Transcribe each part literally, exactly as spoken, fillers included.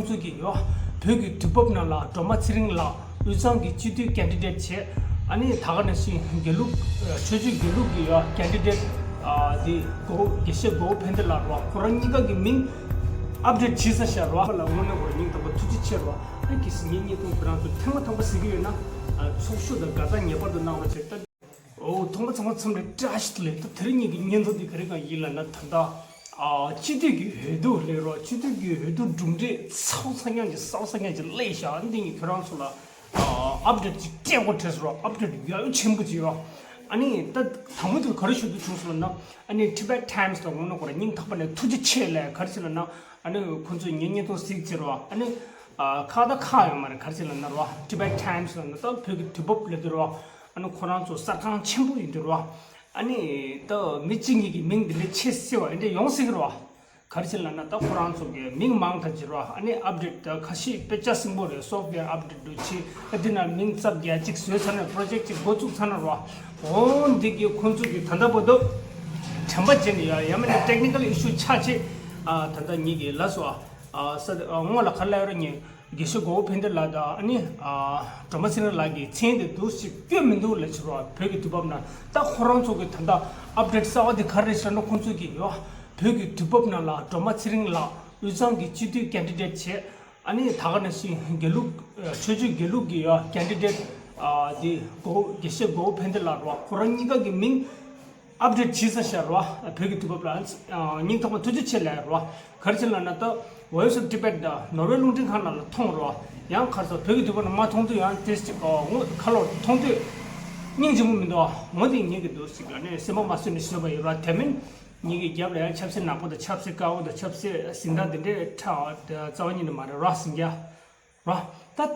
ཚོ་གི་ཡོ། བོད་ཀྱི་དུས་བབ་ནང་ལ་སྒྲོལ་མ་ཚེ་རིང་ལགས་དབུས་གཙང་གི་སྤྱི་འཐུས་ཀེན་ཌི་ཌེ་ཊི་བྱས། ཨ་ནི་ད་ག་ནང་བཞིན་དགེ་ལུགས་ཆོས་བརྒྱུད་དགེ་ལུགས་ཀྱི་ཡོ་ཀེན་ཌི་ཌེ་ཊི་དེ་གོ་དགེ་བཤེས་གོ་བོ་ཕན་བདེ་ལགས་རོ། ཁོ་རང་གཉིས་ཀ་གི་མིང་ཨབ་ཌེ་ཊི་བྱས་ས་ཤར་རོ། ལ་དངོས་གནས་ཁོ་རང་སྙིང་ཐག་པ་ཐུགས་རྗེ་ཆེ་རོ། ཨ་ནི་གལ་སྲིད་ངེད་གཉིས་ཐུག་ཁོ་རང་ཚོ་ཐེངས་མ་ཐམ་པ་ཟེར་གི་ཡོད་ན། ཚོགས་ཞུགས་དང་དགའ་རྟགས་ངེས་པར་དུ་གནང་རོགས་བྱེད། ད། འོ་ཐོག་མ་ཚང་མ་ཚང་མ་ལ་བཀྲ་ཤིས་བདེ་ལེགས། ད་དེ་རིང་ངེད་ཀྱི་བརྙན་ཐུང་འདི་ག་རེ་གང་ཡིན་ལབ་ན། ད་ལྟ་ཨ་སྤྱི་འཐུས་ཀྱི་འོས་བསྡུ་སླེབས་རོགས། སྤྱི་འཐུས་ཀྱི་འོས་བསྡུ་གྲུབ་འབྲས་ཚ་བོ་ཚ་རྐྱང་ཅིག་ཚ་བོ་ཚ་རྐྱང་ཅིག་སླེབས་ཤག་འདི་ངས་ཁྱོད་རང་ཚོ་ལ་ཨ་ཨབ་ཌེ་ཊི་ཅིག་སྤྲད་དགོས་དྲན་སོང་རོགས། ཨབ་ཌེ་ཊི་ཡ་ཡོ་ཆེན་པོ་ཅིག་ཡོད། ཨ་ནི་ད་དང་པོ་དེ་ག་རེ་ཞུ་འདོད་བྱུང་སོང་ལབ་ན། ཨ་ནི་Tibet Times་ལ་དངོས་གནས་ཁོ་རང་སྙིང་ཐག་པ་ནས་ཐུགས་རྗེ་ཆེ་ལབ། ག་རེ་ཟེར་ལབ་ན། ཨ་ནི་ཁོ་ཚོས་ངའི་བརྙན་ཐུང་གཟིགས་བྱས་རོགས། ཨ་ནི་ཨ་ཁག་ད་ཁག་ཡོད་མ་རེད། ག་རེ་ཟེར་ལབ་ན་རོགས། Tibet Times་ལབ་ན་ད་བོད་ཀྱི་དུས་བབ་ལབ་དུས་རོགས། ཨ་ནི་ཁོ་རང་ཚོ་གསར་ཁང་ཆེན་པོ་ཡིན་དུས་རོ། ཨ་ནི་ད་མི་གཅིག་གཉིས་ཀྱི་མིང་འདི་འདྲ་ཆེ་སྲིད་པ་འདི་འདྲ་ཡོང་སྲིད་ཀྱི་རོ། ག་རེ་བྱས་ལབ་ན་ད་ཁོ་རང་ཚོ་གི་མིང་མང་དྲགས་ཀྱི་རོ། ཨ་ནི་ཨབ་ཌེ་ཊི་ད་ཁ་ཤས་དཔེ་ཆ་སྲིན་པོ་རེད། སོབ་ཝེར་ཨབ་ཌེ་ཊི་འདྲ་བྱས། ཨ་འདི་ན་མིང་ཙག་བརྒྱ་གཅིག་བཟོས་ཚར་ནས་པོ་རོ་ཇེཀ་ཊི་གཅིག་འགོ་བཙུགས་ཚར་ན་རོ། འོ་འདི་གི་ཁོང་ཚོ་གི་ད་ལྟ་བར་དུ་དྲན་པ་བརྗེད་ནས་ཡ་ཡ་མ་ནས་ཊེག་ནི་ཀལ་ཨི་ཤུ་ཆགས་བྱས། ཨ་ད་ལྟ་ངེད་ཀྱི་ལ་སོ། ཨ་ས་དེ་ཨ་སྔོན་ལ་ག་རེ་ལབ་ཡོད་རེད། ངས་དགེ་བཤེས་གོ་བོ་ཕན་བདེ་ལགས་དང་ཨ་ནི་ཨ་སྒྲོལ་མ་ཚེ་རིང་ལགས་ཀྱི་མཚན་དེ་འདུག་ཞིག་བཀོད་མི་འདུག་ལབ་ཕྱིར་རོ། བོད་ཀྱི་དུས་བབ་ནང་ད་ཁོ་རང་ཚོ་གི་ད་ལྟ་ཨབ་ཌེ་ཊི་གསར་བ་དེ་ག་རེ་རེད་ཟེར་ན། ཁོང་ཚོ་གི་ཡོ་བོད་ཀྱི་དུས་བབ་ནང་ལ་སྒྲོལ་མ་ཚེ་རིང་ལགས་དབུས་གཙང་གི་སྤྱི་འཐུས་ཀེན་ཌི་ཌེ་ཊི་བྱས། ཨ་ནི་ད་ག་ནང་བཞིན་དགེ་ལུགས་ཆོས་བརྒྱུད་དགེ་ལུགས་ཀྱི་ཡོ་ཀེན་ཌི་ཌེ་ཊི་དེ་གོ་དགེ་བཤེས་གོ་བོ་ཕན་བདེ་ལགས་རོ། ཁོ་རང་གཉིས་ཀ་གི་མིང་ཨབ་ཌེ་ཊི་བྱས་ས་ཤར་རོ། བོད་ཀྱི་དུས་བབ་ལ་སྙིང་ཐག་པ་ཐུགས་རྗེ་ཆེ་ལབ་རོ། ག་རེ་བྱས་ལབ་ན་ད་Voice of Tibet་དང་ནོར་ཝེ་རླུང་འཕྲིན་ཁང་ནང་ལ་མཐོང་རོ། ཡང་ག་རེ་ཟེར་བོད་ཀྱི་དུས་བབ་ནང་མ་མཐོང་དུས་ཡང་ཏེས་ཅིག་ངོ་ཁ་ལོ་མཐོང་དུས་སྙིང་རྗེ་མོ་མི་འདུག་ངོ་དེ་ངེད་ཀྱི་འདུག་ཟེར་ག་ནས་སེམས་པ་མ་བཟོད་ནས་བཟོས་པ་ཡིན་རོ། དེ་མིན་ངེད་ཀྱི་རྒྱབ་ལ་ཡང་ཆབ་སྲིད་ནག་པོ་དང་ཆབ་སྲིད་དཀར་པོ་དང་ཆབ་སྲིད་གཟི་མདངས་དེ་འདྲའི་ཁྲ་བ་རྩ་བ་ཉིད་ནས་མ་རེད་རོ་ཟེར་གྱི། རོ། ད།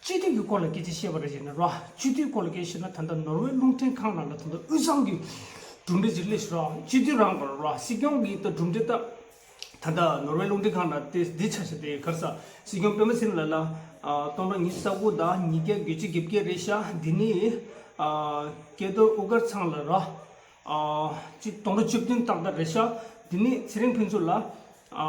སྤྱི་འཐུས་ཀྱི་སྐོར་ལ་སྐད་ཆ་བཤད་པ་རེད་ཟེར་ན་རོ། སྤྱི་འཐུས་སྐོར་ལ་སྐད་ཆ་བཤད་ན་ད་ལྟ་ནོར་ཝེ་རླུང་འཕྲིན་ཁང་ནང་ལ་ད་ལྟ་དབུས་གཙང་གི་གྲུབ་འབྲས་ཅིག་སླེབས་ཤག་རོ། སྤྱི་འཐུས་རང་ག་རོ། སྲིད་སྐྱོང་གི་ད་གྲུབ་འབྲས་ད། ད་ལྟ་ནོར་ཝེ་རླུང་འཕྲིན་ཁང་ནང་དེ་འདི་ཆ་ཤས་དེ་ག་རེ་ཟེར། སྲིད་སྐྱོང་སྤེན་པ་ཚེ་རིང་ལགས་ལ་ཨ་སྟོང་ཕྲག་ཉི་ཤུ་རྩ་དགུ་དང་ཉིས་བརྒྱ་བརྒྱད་ཅུ་གྱ་བརྒྱད་རེད་ཤག་འདི་ནི་ཨ་སྐལ་རྡོར་དབུ་དཀར་ཚང་ལ་རོ། ཨ་གཅིག་སྟོང་ཕྲག་བཅུ་བདུན་ཏག་ཏག་རེད་ཤག་འདི་ནི་ཚེ་རིང་ཕུན་ཚོགས་ལ་ཨ་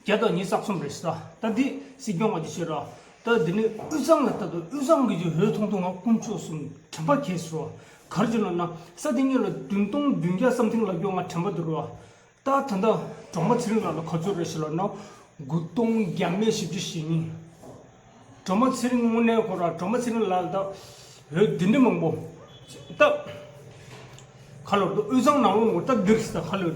བརྒྱ་དང་ཉི་ཤུ་རྩ་གསུམ་རེད་ཤག་ད་འདི་སྲིད་སྐྱོང་ང་འདི་བཤད་རོགས། ད་འདི་ནི་དབུས་གཙང་ལ་ལྟ་དུས་དབུས་གཙང་གི་ཅིག་འོས་མཐོང་དུས་ང་དཀོན་མཆོག་གསུམ་དྲན་པ་སྐྱེས་སོང་། ག་རེ་བྱས་ལབ་ན་ས་དེ་གཉིས་ལ་བདུན་སྟོང་བདུན་བརྒྱ་སམ་ཐིང་ལབ་རྒྱུ་ང་དྲན་པ་འདུག་རོ། ད་ད་ལྟ་སྒྲོལ་མ་ཚེ་རིང་ལགས་ལ་ག་ཚོད་རེད་ཟེར་ལབ་ན། དགུ་སྟོང་བརྒྱ་མེད་བཞི་བཅུ་ཞེ་གཉིས། སྒྲོལ་མ་ཚེ་རིང་དངོས་གནས་ཁོ་ར་སྒྲོལ་མ་ཚེ་རིང་ལགས་ད་འོས་འདི་འདྲ་མང་པོ། ད་ཁ་ལོར་དུ་དབུས་གཙང་ནང་ལོགས་ནང་ད་འདིར་ད་ཁ་ལོར་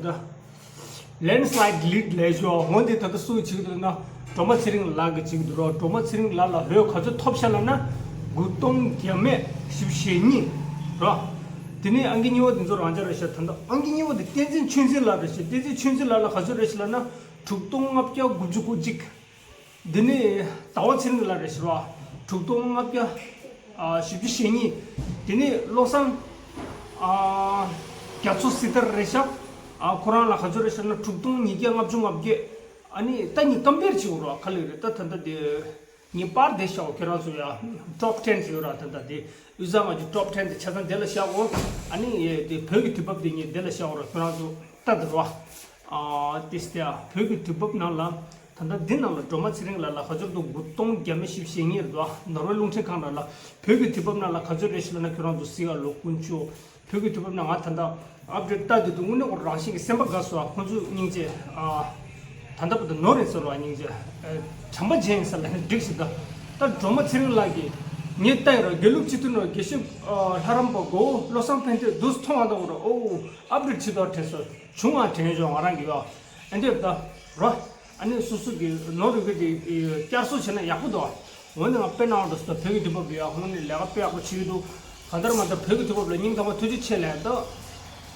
ད་landslide lead་ལས་ཞོ་འོན་ཏེ་ད་ལྟ་སུ་ཆིག་ཏུ་ན་སྒྲོལ་མ་ཚེ་རིང་ལགས་ཀྱི་ཆིག་ཏུ་རོ། སྒྲོལ་མ་ཚེ་རིང་ལགས་ལ་འོས་ག་ཚོད་ཐོབ་ཤག་ལབ་ན་དགུ་སྟོང་བརྒྱ་མེད་བཞི་བཅུ་ཞེ་གཉིས་རོ། དེ་ནས་ཨང་ཀི་གཉིས་པ་དེ་ཚོ་རང་འཇགས་རེད་ཤག་ད་ལྟ་ཨང་ཀི་གཉིས་པ་དེ་བསྟན་འཛིན་ཆོས་འཛིན་ལགས་རེད་ཤག་བསྟན་འཛིན་ཆོས་འཛིན་ལགས་ལ་ག་ཚོད་རེད་ཤག་ལབ་ན། དྲུག་སྟོང་ལྔ་བརྒྱ་དགུ་བཅུ་གོ་གཅིག་འདི་ནི་ཟླ་བ་ཚེ་རིང་ལགས་རེད་ཤག་རོ། དྲུག་སྟོང་ལྔ་བརྒྱ་བཞི་བཅུ་ཞེ་གཉིས། དེ་ནི་བློ་བཟང་རྒྱ་མཚོ་སྲི་ཐར་རེད་ཤག་ཁོ་རང་ལ་ག་ཚོད་རེད་ཤག་ན་དྲུག་སྟོང་ཉིས་བརྒྱ་ལྔ་བཅུ་ང་བརྒྱད། ཨ་ནི་ད་ངས་ཀམ་པེར་བྱེད་དགོས་རོ། ག་ལེ་རེད་ད་ད་ལྟ་དེ། ངས་པར་དེ་བཞག་གོ་ཁྱོད་རང་ཚོ་ཡ། ཊོབ་ཊེན་ཟེར་ཡོད་ར་ད་ལྟ་དེ། དབུས་གཙང་ང་ཅིག་ཊོབ་ཊེན་དེ་ཆ་ཚང་དེ་ལ་བཞག་གོ་ཨ་ནི་དེ་བོད་ཀྱི་དུས་བབ་དེ་ངས་དེ་ལ་བཞག་གོ་ར་ཁྱོད་རང་ཚོ་ལྟ་དེ་རོ། ཨ་ཏིས་ཏེ་བོད་ཀྱི་དུས་བབ་ནང་ལ་ད་ལྟ་འདི་ནང་ལ་སྒྲོལ་མ་ཚེ་རིང་ལགས་ལ་ག་ཚོད་འདུག་དགུ་སྟོང་བརྒྱ་མེད་བཞི་བཅུ་ཞེ་གཉིས་རེད་དོ། ནོར་ཝེ་རླུང་འཕྲིན་ཁང་ནང་ལ་བོད་ཀྱི་དུས་བབ་ནང་ལ་ག་ཚོད་རེད་ཞེས་ལབ་ན་ཁྱོད་རང་ཚོ་སྲིད་ཀ་ལོ་དཀོན་མཆོག་བོད་ཀྱི་དུས་བབ་ནང་ང་ད་ལྟ་ཨབ་ཌེཊ་ལྟ་དུས་དུས་དངོས་གནས་ཁོ་རང་བཞིན་གྱི་སེམས་པ་དགའ་སོང་། ཁོང་ཚོ་སྙིང་རྗེ། ཨ་ད་ལྟ་བར་དུ་ནོར་རེད་ཟེར་བ་སྙིང་རྗེ། ཨ་དྲན་པ་བརྗེད་ཡིན་ཟེར་ལབ་ན་འགྲིག་ཟེར། ད་ད་སྒྲོལ་མ་ཚེ་རིང་ལགས་ཀྱིས་ངས་ལྟ་ཡིན་ར་དགེ་ལུགས་སྤྱི་འཐུས་ནོར་དགེ་བཤེས་ཨ་ལྷ་རམས་པ་གོ་བོ་བློ་བཟང་ཕན་བདེ་འདུག་མཐོང་བ་དང་ར་ཨོ་ཨབ་ཌེཊ་བྱེད་དོ་དྲན་སོང་། བྱུང་བ་དྲན་བྱུང་ང་རང་གི་ཡོ། ཨ་འདི་ད་རོ། ཨ་ནི་སོ་སོ་གི་ནོར་རིག་པ་དེ་བསྐྱར་གསོ་བྱས་ན་ཡག་པོ་འདུག་འོན་ཏེ་ང་དཔེ་གནང་བ་འདུག་ཟེར། བོད་ཀྱི་དུས་བབ་ཡག་ཧོང་ནས་ལས་ཀ་དཔེ་ཡག་པོ་བྱེད་ཀྱི་འདུག་གང་ལྟར་མ་ལྟར་བོད་ཀྱི་དུས་བབ་ལ་སྙིང་ཐག་པ་ཐུགས་རྗེ་ཆེ་ལབ་ད།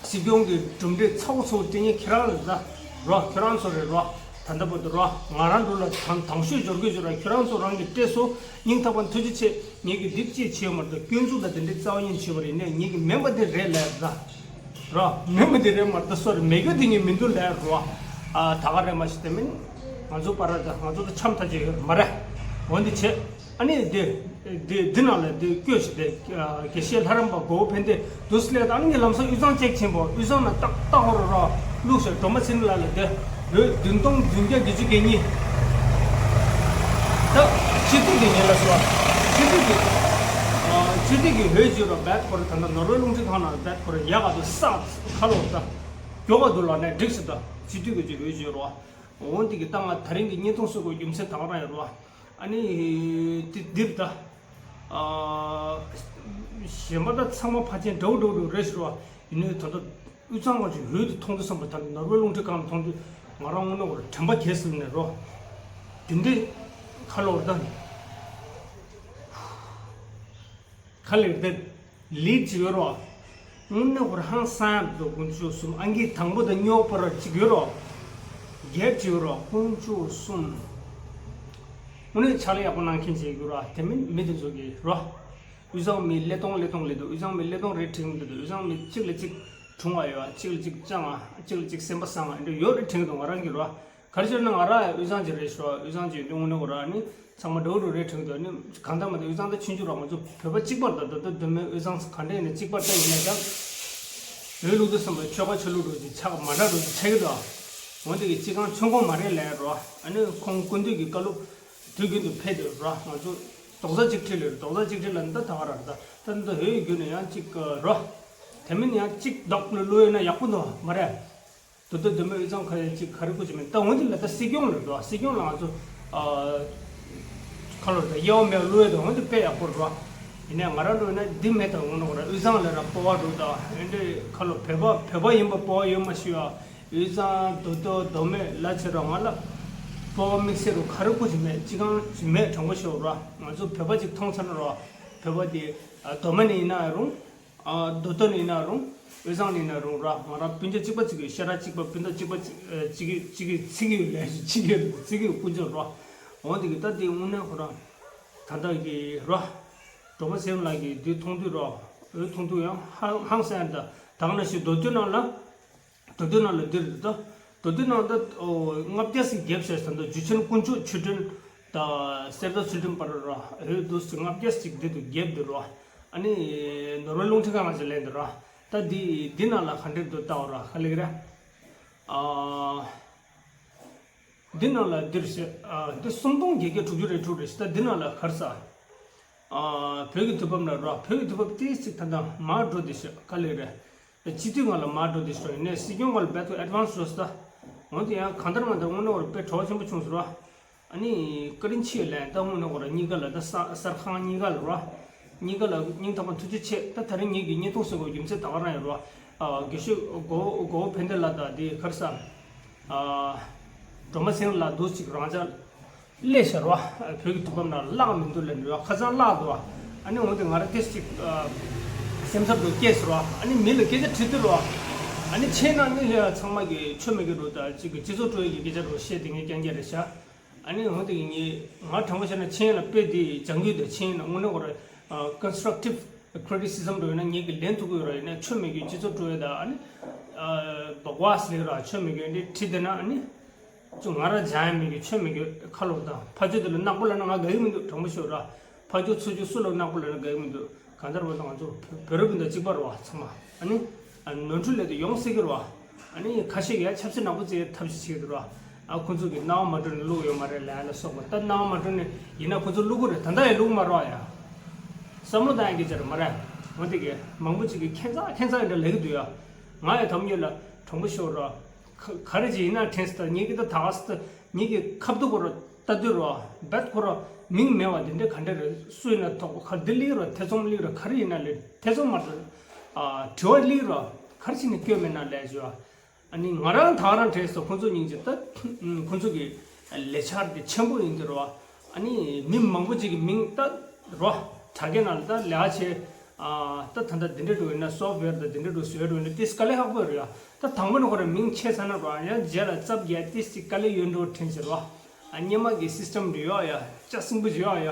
སྲིད་སྐྱོང་གི་གྲུབ་འབྲས་ཚ་བོ་ཚ་བོ་སྤྲད་མཁན་ཁྱེད་རང་རེད་ད། རོ་ཁྱོད་རང་ཚོ་རེད་རོ། ད་ལྟ་བར་དུ་རོ་ང་རང་འགྲོ་ལ་དང་དང་ཤོས་འབྱོར་གི་འབྱོར་ར་ཁྱོད་རང་ཚོ་རང་གི་སྤྲད་སོ། སྙིང་ཐག་པ་ཐུགས་རྗེ་ཆེ། ངེད་ཀྱི་འདི་ཅིག་བྱས་ཡོད་མ་རེད་ད། སྐྱོན་འཛུགས་དང་དེ་འདྲའི་རྩ་བ་ཉིད་བྱས་པ་རེད་ནས་ངེད་ཀྱི་མིན་པ་དེ་རེད་ལབ་ད། རོ། མིན་པ་དེ་རེད་མ་རེད་ད་སོ་རེད་མེད་རྒྱུ་དེ་ངས་མི་འདུག་ལབ་རོ། ཨ་ད་ག་རེད་མ་ཤེས་དེ་མིན། ང་ཚོ་པ་ར་ད་ང་ཚོ་ད་འཆམ་ཐག་ཆོད་ཡོད་མ་རེད། འོན་ཏེ་བྱས། ཨ་ནི་དེ། དེ་འདི་ནང་ལ་དེ་བསྐྱོད་ཤིག་དེ། དགེ་བཤེས་ལྷ་རམས་པ་གོ་བོ་ཕན་བདེ་འདུག་སེ་ལས་ད་ཨ་ནི་ངས་ལམ་སང་དབུས་གཙང་ཅེག་ཕྱིན་པོ་དབུས་གཙང་ལ་ཏག་ཏག་ཧོ་རོ་རོ། བླུགས་ཤིག་སྒྲོལ་མ་ཚེ་རིང་ལགས་ལ་དེ། འོས་བདུན་སྟོང་བདུན་བརྒྱ་བརྒྱད་ཅུ་གྱ་གཉིས། ད་སྤྱི་འཐུས་ཀྱི་ཉིན་ལ་སོ། སྤྱི་འཐུས་ཀྱི་ཨ་སྤྱི་འཐུས་ཀྱི་འོས་བྱེད་རོགས་བེད་ཁོ་ར་ད་ལྟ་ནོར་ཝེ་རླུང་འཕྲིན་ཁང་ནང་བེད་ཁོ་ར་ཡག་ག་དུ་ས་ཁ་ལོ་ད་མགྱོགས་ག་དུ་ལ་ནས་འགྲིག་སི་ད་སྤྱི་འཐུས་ཀྱི་ཅིག་འོས་བྱེད་རོགས། འོན་ཏེ་གི་ད་ང་ད་རིང་གི་བརྙན་ཐུང་བཟོ་དགོས་རྒྱུ་མཚན་ད་ག་རང་ཡོད་རོགས། ཨ་ནི་དེ་འདིར་ད་ཨ་གཞན་པ་ད་ཚང་མ་ཕལ་ཆེར་འདྲ་བོ་འདྲ་བོ་རེད་ཤི་རོགས། ཡིན་ནའི་ད་ལྟ་དབུས་གཙང་ཁོངས་ཀྱི་འོས་དེ་མཐོང་དུས་བསམ་པ་ད་ནོར་ཝེ་རླུང་འཕྲིན་ཁང་མཐོང་དུས་ང་རང་དངོས་གནས་ཁོ་ར་དྲན་པ་གས་ཟིན་ནས་རོགས། དེ་འདྲའི་ཁ་ལོར་ད་ཁ་ལེར་ད་ལིད་ཅིག་ཡོད་རོགས། དངོས་གནས་ཁོ་ར་ཧང་སང་ཡག་འདུག་དཀོན་མཆོག་གསུམ། ཨང་ཀི་དང་པོ་དང་རྙོག་པ་ར་གཅིག་ཡོད་རོགས། རྒྱལ་གཅིག་ཡོད་རོགས། དཀོན་མཆོག་གསུམ། དངོས་གནས་ཕྱག་ལས་ཡག་པོ་གནང་མཁན་ཅིག་ཡོད་རོགས། དེ་མིན་མི་དེ་ཚོ་གི་རོགས། དབུས་གཙང་མི་ཀླད་སྟོང་ཀླད་སྟོང་ལས་འདུག་དབུས་གཙང་མི་ཀླད་སྟོང་རེད་དྲན་གྱི་འདུག་དབུས་གཙང་མི་གཅིག་ལ་གཅིག་གྲུང་བ་ཡོད། གཅིག་ལ་གཅིག་སྤྱང་བ། གཅིག་ལ་གཅིག་སེམས་པ་བཟང་བ་འདྲ་ཡོད་རེད་དྲན་གྱི་འདུག་ང་རང་གི་རོ། ག་རེ་བྱས་ན་ང་རང་དབུས་གཙང་ཅིག་རེད་ཤོག་དབུས་གཙང་ཅིག་ཡིན་དུས་དངོས་གནས་ཁོ་རང་ནི་ཚང་མ་འདྲ་བོ་འདྲ་བོ་རེད་དྲན་གྱི་འདུག་ནི་གང་ལྟར་མ་གཏོགས་དབུས་གཙང་དང་ཆུང་ཆུང་རོགས། ང་ཚོ་བོད་པ་གཅིག་པ་རེད། ད་ལྟ་མདོ་སྨད་དབུས་གཙང་ག་འདྲ་ཡིན་ན་གཅིག་པ་འདྲ་ཡིན་ན་ཀྱང་། འོས་བླུག་དུས་ཙམ་པ་ཆོལ་ཁ་ཆོས་ལུགས་འདྲ་བོ་ཅིག་ཆགས་མ་འདྲ་འདྲ་བོ་ཅིག་ཆགས་ཀྱི་འདུག་འོན་ཏེ་གི་སྤྱི་ཁང་ཆུང་ཁོངས་མ་རེད་ལབ་རོ། ཨ་ནི་ཁོང་སྐུ་མདུན་གྱི་བཀའ་སློབ་དུས་རྒྱུན་དུ་ཕེབས་དེ་རོ། ང་ཚོ་རྡོག་རྩ་གཅིག་སྒྲིལ་ལས་རོ། རྡོག་རྩ་གཅིག་སྒྲིལ་ལ་འདི་ད་ག་རང་ད་ད་འདི་འོས་བརྒྱུད་ནས་ཡང་གཅིག་རོ། དེ་མིན་ཡང་གཅིག་བདག་ལ་བླུག་ཡོད་ན་ཡག་པོ་འདུག་མ་རེད། དུ་ད་འདི་མོ་དབུས་གཙང་ཁ་ཡ་གཅིག་ག་རེ་སྐུ་ཅི་མིན་ད་འོན་ཏེ་ལ་ད་སྲིད་སྐྱོང་ལ་འགྲོ། སྲིད་སྐྱོང་ལ་ང་ཚོ་ཨ་ཁ་ལོ་ད་དབྱེ་བ་མེད་བླུག་ཡོད་ད་འོན་ཏེ་དཔེ་ཡག་པོ་རོ། ཡིན་ནའི་ང་རང་འགྲོ་ན་འདི་མེད་ད་འོན་ན་ཁོ་ར་དབུས་གཙང་ལ་ར་སྤོབས་པ་འགྲོ་ད་ཨེ་འདྲ་ཁ་ལོ་བོད་པ་བོད་པ་ཡིན་པ་སྤོབས་པ་ཡོད་མ་ཤི་ཡ། དབུས་གཙང་མདོ་སྟོད་མདོ་སྨད་ལ་ཆེ་རོགས། ང་ལ་སྤོབས་པ་དམིགས་བསལ་རུ་ག་རེ་སྐུ་ཅི་མེད། ཅི་གང་ཅི་མེད། དྲང་པོ་ཤོད་རོགས། ང་ཚོ་བོད་པ་ཅིག་མཐོང་ཚར་ན་རོགས། བོད་པ་དེ་མདོ་སྨད་ནས་ཡིན་ན་རུང་། མདོ་སྟོད་ནས་ཡིན་ན་རུང་། དབུས་གཙང་ནས་ཡིན་ན་རུང་རོགས། ང་རང་སྤུན་ཀྱག་གཅིག་པ་གཅིག་གི་ཤེས་རབ་གཅིག་པ་སྤུན་ཟླ་གཅིག་པ་གཅིག་གཅིག་གི་གཅིག་གི་ཚིག་ཡོད་ལས་གཅིག་གི་དཀོན་མཆོག་རོགས། འོན་ཏེ་གི་ད་དེ་དངོས་གནས་ཁོ་རང་ད་ལྟ་གི་རོགས། སྒྲོལ་མ་སེང་ལགས་ཀྱི་དུས་མཐོང་དུས་རོགས། འོས་མཐོང་དུས་ཡང་ཧང་ཧང་སང་ཡ། ད་ད་ག་ནང་བཞིན་མདོ་སྟོད་ནང་ལ། མདོ་སྟོད་ནང་ལ་འདིར་ད། མདོ་སྟོད་ནང་ད་ལྔ་བརྒྱ་ཞིག་བརྒྱབ་ཤག་ད་ལྟ་འཇུ་ཆེན་དཀོན་མཆོག་ཆོས་སྒྲོན་དང་གསེར་རྟ་ཚུལ་ཁྲིམས་བར་ར་འོས་འདུག་ལྔ་བརྒྱ་ཞིག་འདི་དུ་བརྒྱབ་འདུག་ར། ཨ་ནི་ནོར་ཝེ་རླུང་འཕྲིན་ཁང་ལ་ཅིག་ལེན་འདུག་ར། ད་འདི་འདི་ནང་ལ་ག་འདྲས་འདུག་ལྟ་བ་ར་ག་ལེགས་ར། ཨ། འདི་ནང་ལ་འདིར་ཞེས་ཨ་འདི་སུམ་སྟོང་བརྒྱད་བརྒྱ་དྲུག་ཅུ་རེ་དྲུག་རེ་ཞེས་ད་འདི་ནང་ལ་གར་ས། ཨ་བོད་ཀྱི་དུས་བབ་ནང་ར་བོད་ཀྱི་དུས་བབ་ཏིས་ཅིག་ད་ལྟ་མར་འགྲོ་དེ་ཞེས་ག་ལེ་རེད། སྤྱི་འཐུས་ང་ལ་མར་འགྲོ་དེ་ཞོ་ཡིན་ནས་སྲིད་སྐྱོང་ང་ལ་བད་ཐུ་ཨེ་ཌི་ཝན་སི་རོ་སི་ད། འོན་ཏེ་ཡང་གང་ལྟར་མ་ལྟར་དངོས་གནས་བར་དཔེ་གྲོགས་ཆེན་པོ་བྱུང་ཟེར་བ། ཨ་ནི་བཀའ་དྲིན་ཆེ་ལན་ད་དངོས་གནས་བར་གཉིས་ཀ་ལ་ད་ས་གསར་ཁང་གཉིས་ཀ་ལ་རོ། གཉིས་ཀ་ལ་སྙིང་ཐག་པ་ཐུགས་རྗེ་ཆེ། ད་ད་རིང་ངེད་ཀྱི་བརྙན་ཐུང་གསན་དགོས་རྒྱུ་མཚན་ད་ག་རང་ཡོད་རོ། ཨ་དགེ་བཤེས་གོ་གོ་བོ་ཕན་བདེ་ལགས་དང་དེ་གར་ས། ཨ་སྒྲོལ་མ་སེང་ལགས་འདུག་ཅིག་རང་ཅག་སླེབས་ཤར་བ། བོད་ཀྱི་དུས་བབ་ནང་བརླག་མི་འདུག་ལབ་འདུག་ཁ་སང་བརླག་འདུག་ཨ་ནི་འོན་ཏེ་ང་རང་ཏེས་ཅིག་སེམས་འཚབ་འདུག་སྐྱེས་ཟེར་བ། ཨ་ནི་མི་ལ་སྐད་ཆ་དྲིས་དུས་རོ། ཨ་ནི་ཆེ་ན་ནི་ཚང་མ་གི་ཆོ་མེད་གི་འགྲོ་ད་ཅིག་གི་སྤྱི་ཚོགས་སྤྲོ་བའི་གི་སྐད་ཆ་རོ་བཤད་དེ་ངས་རྐྱང་རྐྱང་རེད་ཤག་ཨ་ནི་འོན་ཏེ་ངས་ང་དྲང་པོ་བཤད་ན་ཆེན་ལ་དཔེ་དེ་སྦྱང་རྒྱུ་དང་ཆེན་ལ་དངོས་གནས་ཁོ་ར་constructive criticism་འགྲོ་ཡིན་ན་ངས་གི་ལན་ཐུབ་ཀྱི་ཡོད་ར། ཡིན་ན་ཆོ་མེད་གི་སྤྱི་ཚོགས་སྤྲོ་བའི་ད་ཨ་ནི་བག་བག་ཟེར་ར་ཆོ་མེད་གི་འདི་དྲིས་དེ་ན་ཨ་ནི། ཅུང་ང་རང་སྦྱང་ཡ་མེད་གི་ཆོ་མེད་གི་ཁ་ལོ་དང་ཕ་ཆོས་དེ་ལ་ནག་པོ་ལབ་ན་ང་དགའ་གི་མི་འདུག་དྲང་པོ་ཤོད་ར། ཕ་ཆོས་ཚུ་ཆོས་སུ་ལ་ནག་པོ་ལབ་ན་དགའ་གི་མི་འདུག་གང་ལྟར་བ་དང་ང་ཚོ་བོད་རབ་ཀྱི་འདྲ་གཅིག་པ་རེད་བ་ཚང་མ། ཨ་ནི་ནོར་འཁྲུལ་ལས་དེ་ཡོང་སྲིད་ཀྱི་རེད་བ། ཨ་ནི་ཁ་ཤས་ཀྱིས་ཆབ་སྲིད་ནག་པོ་བཙལ་ཐབས་ཤེས་བྱེད་ཀྱི་འདུག་ར། ཨ་ཁོ་ཚོ་གིས་རྣ་བ་མ་འགྲོ་ནས་བླུགས་ཡོད་མ་རེད་ལབ་ལ་སོགས་པ། ད་རྣ་བ་མ་འགྲོ་ནས་ཡིན་ན་ཁོ་ཚོ་བླུགས་ཀྱི་རེད། ད་ལྟ་ཡང་བླུགས་མ་རེད་ཡ། བསམ་བློ་བཏང་ཡ་སྐད་ཆ་རེད་མ་རེད། འོན་ཏེ་གི་མང་པོ་ཅིག་གིས་ཁྱད་མཚར་ཁྱད་མཚར་འདྲ་ལབ་ཀྱི་འདུག་ཡ། ང་ཡང་དམ་ཉེས་ལ་དྲང་པོ་ཤོད་ར། ག་ག་རེ་ཅིག་ཡིན་ན་དྲན་སྲིད་ད་ངེད་ཀྱི་ད་ད་ག་སྲིད་ད་ངེད་ཀྱི་ཁ་བརྡ་ཁོ་ར་ལྟ་དུས་ར་བད་ཁོ་ར་མིང་མེད་བ་དེ་འདྲ་ག་འདྲ་རེད། སུ་ཡིན་ན་ཐོག་ག་འདི་ལིག་ར་ཐེ་ཚོམ་ལིག་ར་ག་རེ་ཡིན་ན་ལས་ཐེ་ཚོམ་མ་རེད། ཨ་དྲི་བ་ལིག་ར་ག་རེ་བྱས་ནས་སྐྱོན་མེད་ན་ལས་བྱོས། ཨ་ནི་ང་རང་ད་ག་རང་དྲན་སོང་། ཁོང་ཚོ་སྙིང་རྗེ་ད། ཁོང་ཚོ་གི་ལས་འཆར་དེ་ཆེན་པོ་ཡིན་གྱི་རེད་བ། ཨ་ནི་མི་མང་པོ་ཅིག་གི་མིང་ད་རོ་དྲ་རྒྱ་ནང་ལ་ད་ལས་ཀ་བྱེད། ཨ་ད་ད་ལྟ་འདི་འདྲ་འགྲོ་ཡིན་ན་སོབ་ཝེར་དང་འདི་འདྲ་འགྲོ་བཟོས་འགྲོ་ཡིན་ན་ཏིས་དཀའ་ལས་ཁག་པོ་རེད་ཡ། ད་དང་པོ་ནས་ཁོ་རང་མིང་ཆད་ཚར་ན་རོ་ཡང་རྗེས་ལ་ཙབ་རྒྱག་ཏིས་ཅིག་དཀའ་ལས་ཡོད་འགྲོ་དྲན་བྱེད་རོ། ཨ་སྔོན་མ་གི་སིས་ཊམ་འདི་ཡོད་ཡ། ལྕགས་སྲིན་པོ་ཅིག་ཡོད་ཡ།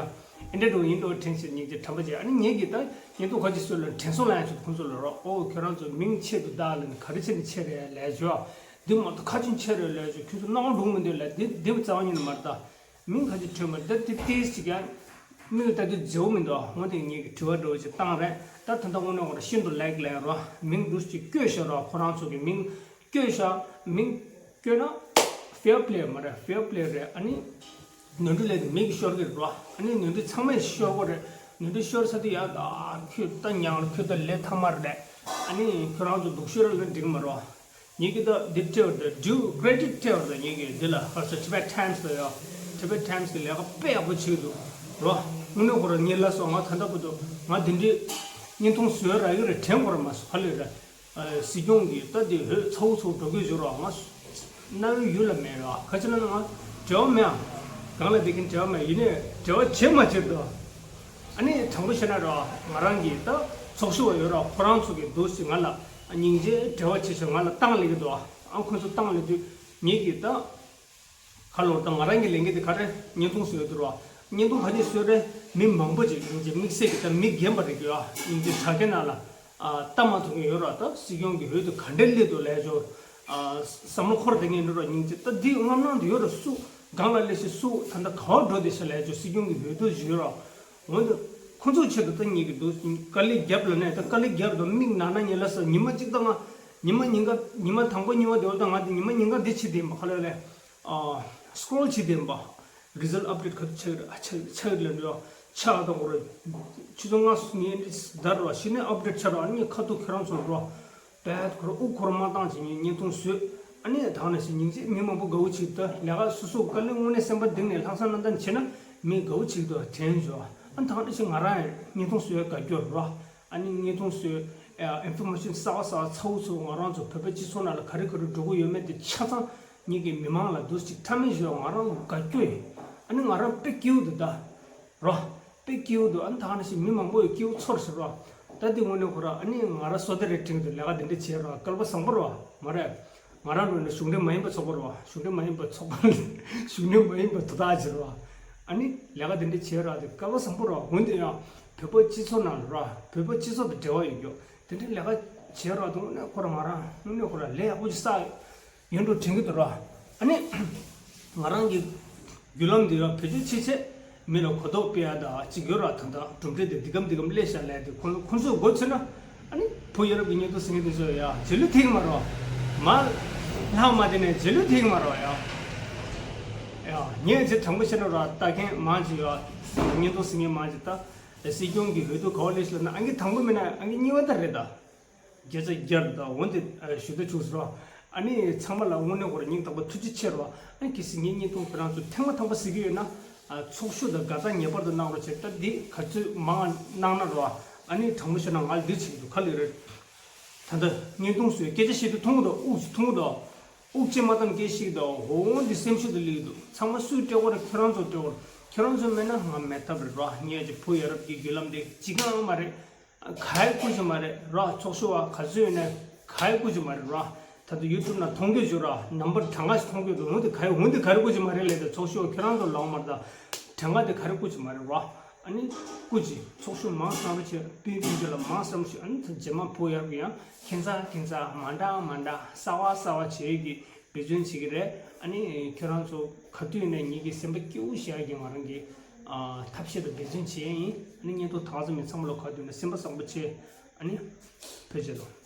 ཨེ་འདྲ་འགྲོ་ཡིན་འགྲོ་དྲན་བྱེད་སྙིང་རྗེ་དྲན་པ་བྱེད། ཨ་ནི་ངེད་ཀྱིས་ད་ཉེན་རྟོག་ཁ་ཅིག་སུ་ལ་དྲན་གསོ་ལ་ཡང་ཆུ་ཁོང་ཚོ་ལ་རོ། ཨོ་ཁྱོད་རང་ཚོ་མིང་ཆད་འདུག་ད་ལ་ནི་ག་རེ་བྱས་ནས་ཆད་རེད་ལས་བྱོས། འདི་མ་གཏོགས་ཁ་ཆུང་ཆད་རེད་ལས་བྱོས། ཁྱོད་ཚོ་སྣང་བ་འགྲོ་མི་འདུག་ལ་འདི་འདི་རྩ་བ་ཉིད་ནས་མ་རེད་ད། མིང་ཁ་ཅིག་བྲིས་མ་རེད་ད། དེ་ཏིས་ཅིག་ཡང་མིག་ལ་ལྟ་དུས་མཛེས་པོ་མི་འདུག་འོན་ཏེ་ངེད་ཀྱི་དྲི་བ་འདྲ་བོ་ཅིག་བཏང་རེད། ད་ད་ལྟ་དངོས་གནས་ཁོ་རང་ཤིན་ཏུ་ལེགས་ལས་རོ། མིང་འདུག་ཅིག་བཀོད་ཤག་རོ། ཁོ་རང་ཚོ་གི་མིང་བཀོད་ཤག་མིང་བཀོད་ན་ཕེར་པི་ལེ་མ་རེད། ཕེར་པི་ལེ་རེད། ཨ་ནི་ ནོར་འཁྲུལ་ལས་དེ་མི་གིས་ཤོར་གི་རེད་རོ། ཨ་ནི་ནོར་འཁྲུལ་ཚང་མས་ཤོར་གི་རེད། ནོར་འཁྲུལ་ཤོར་ཚར་དུས་ཡ་ད་ཁྱོད་ད་ཉག་རེད། ཁྱོད་ད་ལས་ཐ་མ་རེད། ཨ་ནི་ཁྱོད་རང་ཚོ་སྡུག་ཤོས་ར་ལ་འགྲིག་མ་རོ། ངེད་ཀྱིས་ད་འདི་སྤྲད་བར་ད་due credit སྤྲད་བར་ད་ངེད་ཀྱིས་འདི་ལ་ཧར་ས་Tibet Times ལ་ཡོད། Tibet Times གི་ལས་ཀ་དཔེ་ཡག་པོ་བྱེད་ཀྱི་འདུག་རོ། དངོས་གནས་ཁོ་རང་ངས་ལབ་སོང་། ང་ད་ལྟ་བར་དུ་ང་འདི་འདྲའི་བརྙན་ཐུང་བཟོས་རག་གི་རེད་དྲན་དགོས་ར་མ་སོང་། ཧ་ལས་ར། སྲིད་སྐྱོང་གིས་ད་འདི་འོས་ཚ་བོ་ཚ་བོ་འགྲོ་གི་ཡོད་ར། ང་རྣ་བའི་ཡུལ་ལ་མེད་ར། ག་ཅི་ལབ་ན་ང་འབྲེལ་བ་མེད་ཨ། གང་ལ་བསྡད་ཀྱིན་འབྲེལ་བ་མེད། ཡིན་ནའི་འབྲེལ་བ་བྱེད་མ་བྱེད་དོ། ཨ་ནི་དྲང་པོ་བཤད་ན་ར་ང་རང་གིས་ད་ཚོགས་ཞུགས་པ་ཡོད་ར། ཁོ་རང་ཚོ་གིས་འདུག་སེ་ང་ལ་སྙིང་རྗེ་འབྲེལ་བ་བྱེད་ཆོག་ང་ལ་བཏང་ལེ་གི་འདུག་ཨ་ཁོ་ཚོ་བཏང་ལེ་དུས་ངེད་ཀྱིས་ད་ཁ་ལོར་ད་ང་རང་གི་ལས་འགན་དེ་ག་རེ། བརྙན་ཐུང་བཟོས་འདུག་ར། བརྙན་ཐུང་ག་ཅིག་བཟོས་རེད། མི་མང་པོ་ཅིག་སྙིང་རྗེ་དམིགས་བསལ་གྱི་ད་མི་རྒན་པ་རེད་གི་ཨ། སྙིང་རྗེ་དྲ་རྒྱ་ནང་ལ་ཨ་ལྟ་མ་ཐུབ་མཁན་ཡོད་ར། ད་སྲིད་སྐྱོང་གི་འོས་དེ་ག་འདྲས་སླེབས་འདུག་ལས་ཆོག་ཨ་བསམ་བློ་འཁོར་བསྡད་མཁན་འདུག་ར། སྙིང་རྗེ་ད་འདི་རྔམ་སྣང་དེ་ཡོད་ར། སུ་སྒང་ལ་སླེབས་ཤིག་སུ་ད་ལྟ་ག་བ་འགྲོ་བསྡད་ཤག་ལས་ཆོག་སྲིད་སྐྱོང་གི་འོས་བསྡུ་ཞུས་ར། འོན་ཏེ་ཁོ་ཚོའི་ཆེད་དུ་ད་ངེད་ཀྱིས་འདུག་དཀའ་ལས་བརྒྱབ་ལ་ནས་ད་དཀའ་ལས་བརྒྱབ་འདུག་མིག་ནང་ན་ཉལ་ལ་ས་ཉི་མ་གཅིག་ད་ང་ཉི་མ་ཉིན་ག་ཉི་མ་དང་པོ་ཉི་མ་དེ་བ་ད་ང་དེ་ཉི་མ་ཉིན་ག་འདི་བྱེད་བསྡད་ཡིན་པ། ཁ་ལོ་ལས་ཨ་scroll བྱེད་བསྡད་ཡིན་པ། Result update ག་ཚོད་ཆགས་ཀྱི་རེད། ཨ་ཆགས་ཆགས་ཀྱི་ལ་འགྲོ་ཆགས་དང་པོ་རེད། ཆུ་ཚོད་ལྔ་ངས་འདི་ཟླ་རུ་བ་ཤི་ནས་update ཆགས་རུ་བ་ནི་ཁ་ཐུག་ཁྱེད་རང་ཚོར་འགྲོ། པད་ཁོ་ར་དབུགས་ཁོ་ར་མ་བཏང་བྱས་ངས་བརྙན་ཐུང་བཟོས། ཨ་ནི་དང་ནས་སུ་སྙིང་རྗེ་མི་མང་པོ་དགའ་བོ་ཅིག་ད་ལས་ཀ་སོ་སོ་དཀའ་ལས་དངོས་གནས་སེམས་པ་གཏིང་ནས་ལྷག་བསམ་རྣམ་དག་བྱས་ན་མི་དགའ་བོ་ཅིག་ད་དྲན་བྱུང་། ཨ་ནི་དང་ནས་སུ་ང་རང་ཡང་བརྙན་ཐུང་བཟོས་དགའ་སྐྱོ་ར། ཨ་ནི་བརྙན་ཐུང་བཟོས་information གསར་བ་གསར་བ་ཚ་བོ་ཚ་བོ་ང་རང་ཚོ་བོད་པའི་སྤྱི་ཚོགས་ནང་ལ་ག་རེ་ག་རེ་འགྲོ་གི་ཡོད་མེད་དེ་ཆ་ཚང་ངེད་ཀྱི་མི་མང་ལ་འདུག་ཅིག་ཐ་མལ་བཟོས་ང་རང་ལ་དགའ་སྐྱོ་ཡིན། ཨ་ནི་ང་རང་དཔེ་སྐྱིད་པོ་འདུག་ད། རོ། དཔེ་སྐྱིད་པོ་འདུག་ཨ་ནི་ད་ནི་ཞིག་མི་མང་པོ་ཡི་སྐྱིད་པོ་ཚོར་ཟེར་རོ། ད་འདི་དངོས་གནས་ཁོ་ར་ཨ་ནི་ང་ར་སོ་ད་རེ་དྲིང་དུ་ལས་ཀ་འདི་འདྲ་བྱེད་རོ། སྐལ་པ་བཟང་པོ་རོ། མ་རེད། ང་རང་འགྲོ་ནས་གཞུང་འབྲེལ་མ་ཡིན་པ་ཚོགས་པ་རོ། གཞུང་འབྲེལ་མ་ཡིན་པ་ཚོགས་པ། གཞུང་འབྲེལ་མ་ཡིན་པ་དོ་བདག་བྱེད་རོ། ཨ་ནི་ལས་ཀ་འདི་འདྲ་བྱེད་རོ། དེ་སྐལ་པ་བཟང་པོ་རོ། འོན་ཏེ་ཡང་བོད་པ་སྤྱི་ཚོགས་ནང་ལ་རོ། བོད་པ་སྤྱི་ཚོགས་དང་འབྲེལ་བ་ཡོད་རྒྱུ་དེ་འདྲའི་ལས་ཀ་བྱེད་རོ། དེ་དངོས་གནས་ཁོ་ར་ང་རང་དངོས་གནས་ཁོ་ར་ལས་ཡག་པོ་ཅིག་བསགས་ཡོད་འགྲོ་དྲན་གྱི་འདུག་ར། ཨ་ནི། ང་རང་གི་བརྒྱུད་ལམ་འདི་ཡང་བེད་སྤྱོད་བྱེད་ཆེད་མི་ལ་གོ་རྟོགས་སྤེལ་ཡ་ད་ཅིག་ཡོད་ར། ད་ལྟ་གྲུབ་འབྲས་དེ་འདི་གམ་འདི་གམ་སླེབས་ཤག་ལབ་དེ་ཁོ་ཁོ་ཚོས་མགོ་ཚོས་ན། ཨ་ནི་བུ་ཡ་རབས་ཀྱི་བརྙན་ཐུང་ཟིན་གྱི་འདི་ཚོ་ཡ་རྗེས་ལུས་ཐེག་མ་རོ། མ་ལྷག་མ་དེ་ནས་རྗེས་ལུས་ཐེག་མ་རོ་ཡ། ཡ་ངས་ཅིག་དྲང་པོ་བཤད་ན་ར། ལྟ་མཁན་མང་ཅིག་ཡ་བརྙན་ཐུང་ཟིན་མཁན་མང་ཅིག་ད་སྲིད་སྐྱོང་གི་འོས་བསྡུ་ག་བ་སླེབས་ཤག་ལབ་ན་ཨང་ཀི་དང་པོ་མིན་ན་ཨང་ཀི་གཉིས་པ་ད་རེད་ད། བརྒྱ་ཆ་བརྒྱ་དང་འོན་ཏེ་ཞུ་ད་ཆུག་ཟེར་བ། ཨ་ནི་ཚང་མ་ལ་དངོས་གནས་ཁོ་ར་སྙིང་ཐག་པ་ཐུགས་རྗེ་ཆེ་རོ། ཨ་ནི་གལ་སྲིད་ངའི་བརྙན་ཐུང་ཁྱེད་རང་ཚོ་ཐེངས་མ་ཐམ་པ་གཟིགས་ཀྱི་ཡོད་ན། ཚོགས་ཞུགས་དང་དགའ་རྟགས་ངེས་པར་དུ་གནང་རོགས་བྱེད། ད་འདི་ག་ཚོད་མང་གནང་ན་རོ། ཨ་ནི་དྲང་པོ་བཤད་ན་ང་ལ་འདི་བྱེད་ཀྱི་འདུག་ག་ལེར་རེད། ད་ལྟ་བརྙན་ཐུང་བཟོས་སྐད་ཆ་བཤད་དུས་མཐོང་གི་འདུག་དབུགས་ཅིག་མཐོང་གི་འདུག་དབུགས་ཅིག་མ་བཏང་སྐད་ཤིག་དང་འོ་འདི་སེམས་ཤུགས་དང་སླེབས་ཀྱི་འདུག་ཚང་མ་སུས་སྤྲད་དགོས་རེད། ཁྱེད་རང་ཚོ་སྤྲད་དགོས་རེད། ཁྱེད་རང་ཚོ་མེད་ན་ང་མེད་ཐབས་རེད་རོ། ངས་ཀྱི་བུ་ཡ་རབས་ཀྱི་བརྒྱུད་ལམ་འདི་ཅི་གང་མ་རེད། ག་ཡེ་བཀུར་གྱི་མ་རེད་རོ། ཚོགས་ཞུགས་པ་ག་ཚོད་ཡོད་ནའི་ག་ཡེ་བཀུར་གྱི་མ་རེད་རོ། ད་དུང་ཡུ་ཊུབ་ནང་མཐོང་གི་ཡོད་ར། ནམ་བར་གྲངས་ཀ་ཞིག་མཐོང་གི་འདུག་འོན་ཏེ་ག་ཡེ་འོན་ཏེ་ག་རེ་བཀུར་གྱི་མ་རེད་ལབ་ད་ཚོགས་ཞུགས་པ་ཁྱེད་རང་ཚོ་ལོག་མ་རེད་ད། གྲངས་ཀ་དེ་ག་རེ་བཀུར་གྱི་མ་རེད་རོ། ཨ་ནི་བཀུར་གྱི་ཚོགས་ཞུགས་མང་གནང་རོགས་བྱེད། སྤུན་སྤུན་མཆེད་ལ་མང་གནང་རོགས་བྱེད། ཨ་ནི་ད་རྗེས་མ་བུ་ཡ་རབས་ཀྱི་ཡང་ཁྱད་མཚར་ཁྱད་མཚར་མ་འདྲ་མ་འདྲ་གསར་བ་གསར་བ་བྱེད་ཀྱི་འབད་བརྩོན་བྱེད་ཀྱི་རེད། ཨ་ནི་ཁྱེད་རང་ཚོ་ག་དུས་ནས་ངེད་ཀྱི་སེམས་པ་སྐྱིད་པོ་བྱེད་ཡག་གི་ང་རང་གི་ཨ་ཐབས་ཤེས་དང་འབད་བརྩོན་བྱེད་ཡ་ཡིན། ཨ་ནི་བརྙན་ཐུང་དག་ཙམ་མིན་ཚང་མ་ལ་ག་དུས་ནས་སེམས་པ་བཟང་པོ་བྱེད། ཨ་ནི་ཕེབས་རྒྱུ་ལ།